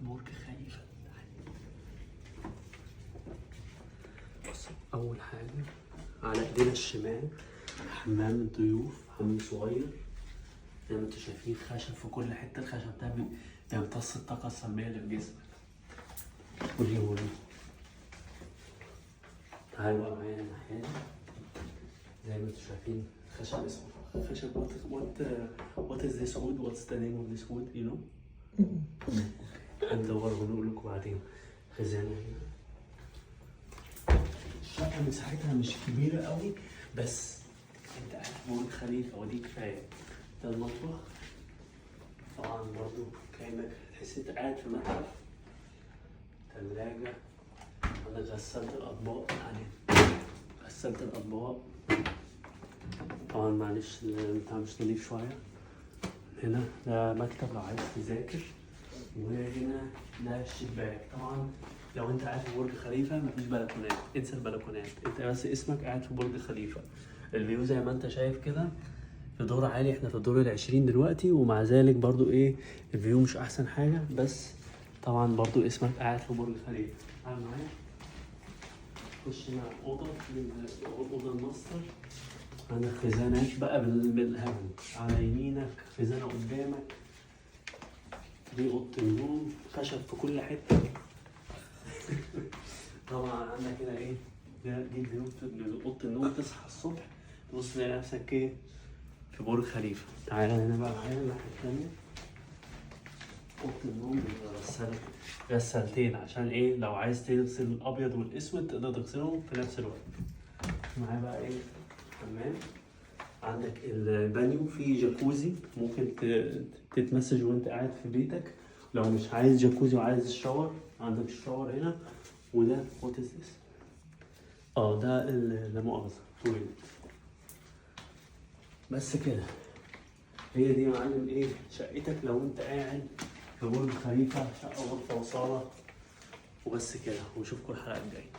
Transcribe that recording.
في برج خليفة. بص، أول حاجة على إيدينا الشمال حمام الضيوف، حمام صغير زي ما انتوا شايفين، خشب في كل حتة. الخشب ده بيمتص الطاقة السلبية اللي في جسمك. قولي قولي. تعالوا بقى معايا الناحية دي. زي ما انتوا شايفين خشب اسمه خشب. what is this wood؟ what's the name of this wood؟ you know؟ هندور ونقول لكم بعدين. خزانة هنا. الشقة مساحتها مش كبيرة قوي، بس انت قاعد في برج خليفة ودي كفاية. ده المطبخ طبعا، برضو كأنك تحس انت قاعد في متحف. تلاجة، عندك غسالة الأطباق، يعني غسالة الأطباق. طبعا معلش البتاع مش نضيف شوية. هنا ده مكتب لو عايز تذاكر، وهنا ده الشباك. طبعا لو انت قاعد في برج خليفة مفيش بلكونات، انسى البلكونات، انت بس اسمك قاعد في برج خليفة. ال view زي ما انت شايف كده في دور عالي، احنا في الدور ال20 دلوقتي، ومع ذلك برضو ايه ال view مش احسن حاجة، بس طبعا برضو اسمك قاعد في برج خليفة. تعال معايا، خش هنا على الأوضة، الأوضة الماستر. عندك خزانات بقى بالهبل، على يمينك خزانة، قدامك دي أوضة النوم، خشب في كل حتة. طبعا عندك هنا ايه ده، دي ال view من أوضة النوم. تصحى الصبح تبص تلاقي نفسك ايه في برج خليفة. تعالى هنا بقى معايا الناحية التانية، أوضة النوم بيبقى غسالة، غسالتين، عشان ايه؟ لو عايز تغسل الأبيض والأسود تقدر تغسلهم في نفس الوقت. معايا بقى ايه حمام، عندك البانيو فيه جاكوزي، ممكن تتمسج وانت قاعد في بيتك. لو مش عايز جاكوزي وعايز ال shower، عندك ال shower هنا. وده what is this؟ اه ده لا مؤاخذة toilet. بس كده، هي دي يا معلم ايه شقتك لو انت قاعد في برج خليفة، شقة غرفة وصالة. وبس كده، ونشوفكم الحلقة الجاية.